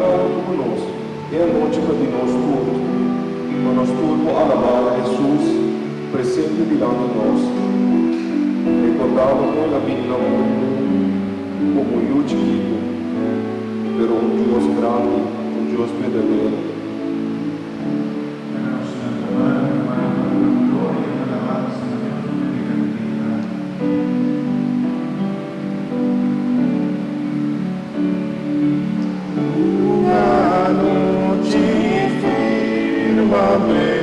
bai huntu ku nos. E anochi ta di nos tur, pa nos tur por alabá Hesus presente dilanti nos, rekordando kon el a bini na mundu komo un yu chikitu, pero un Dios grandi, un Dios berdadero. Laga nos lanta man, ruman, pa duna gloria i alabansa na Dios pa medio di kantika. Un anochi firmamente.